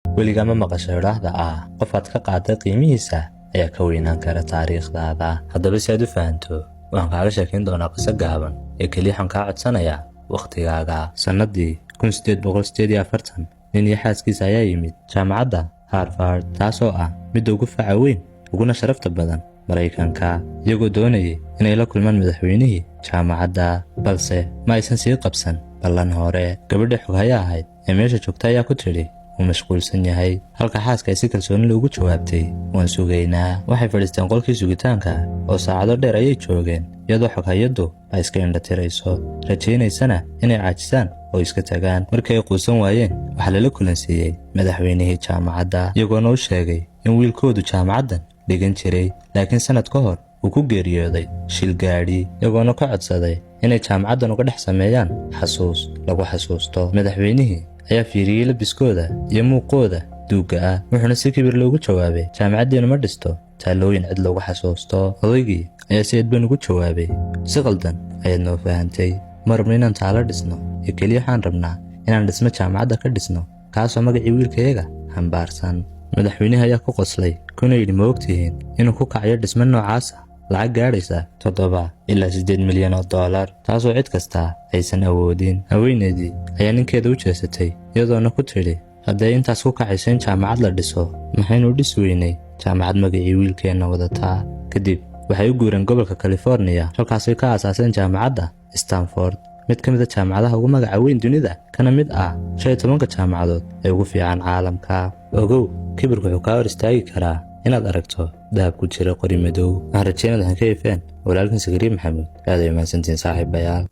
Weligaa ma maqashay odhaahda ah, "Qofaad ka qaaday qiimihiisa ayaa ka weynaan kara taariikhdaada"? Haddaba, si aad u fahanto, waxaan kaaga sheekayn doonaa qiso gaaban ee keliya waxaan kaa codsanayaa wakhtigaaga. Sannadii 1848, nin iyo xaaskiisa ayaa yimid jaamacadda Harvard, taasoo ah midda ugu faca weyn uguna sharafta badan Maraykanka, iyagoo doonayay inay la kulmaan madaxweynihii jaamacadda, balse ma aysan sii qabsan ballan hore. Gabadhii xoghaya ahayd ee meesha joogta ayaa ku tidhi, "Wuu mashquulsan yahay," halka xaaska ay si kalsooni loogu jawaabtay, "Waan sugaynaa." Waxay fadhiisteen qolkii sugitaanka oo saacado dheer ayay joogeen, iyadoo xoghayaddu ay iska indhatirayso, rajaynaysana inay caajisaan oo iska tagaan. Markii ay quusan waayeen, waxaa lala kulansiiyey madaxweynihii jaamacadda, iyagoona u sheegay in wiilkoodu jaamacaddan dhigan jiray, laakiin sannad ka hor uu ku geeriyooday shil gaadhi, iyagoona ka codsaday inay jaamacaddan uga dhex sameeyaan xasuus lagu xasuusto. Madaxweynihii ayaa fiiriyey labiskooda iyo muuqooda duugga ah, wuxuuna si kibir loogu jawaabay, "Jaamacaddiinu ma dhisto taallooyin cid loogu xasuusto." Odaygii ayaa si edban ugu jawaabay, "Si qaldan ayaad noo fahantay. Ma rabno inaan taalo dhisno ee keliya waxaan rabnaa inaan dhismo jaamacadda ka dhisno, kaasoo magacii wiilkayaga xambaarsan." Madaxweynihii ayaa ku qoslay, kuna yidhi, "Ma ogtihiin inuu ku kacayo dhismo noocaasa lacag gaadhaysa $7 ilaa 8 milyan, taasoo cid kasta aysan awoodin?" Haweeneydii ayaa ninkeeda u jeesatay, iyadoona ku tidhi, "Hadday intaas ku kacayso in jaamacad la dhiso, maxaynu u dhis weynay jaamacad magacii wiilkeenna wadataa?" Kadib waxay u guureen gobolka Californiya, halkaasay ka aasaaseen jaamacadda Stanford, mid ka mid a jaamacadaha ugu magaca weyn dunida, kana mid ah 15-ka jaamacadood ee ugu fiican caalamka. Ogow, kibirku wuxuu kaa hor istaagi karaa inaad aragto dahab ku jira qori madow. Waxaan rajeynad waxaan ka ifeen walaalkan Sakariye Maxamuud. Aad ay mahadsantihiin, saaxiibayaal.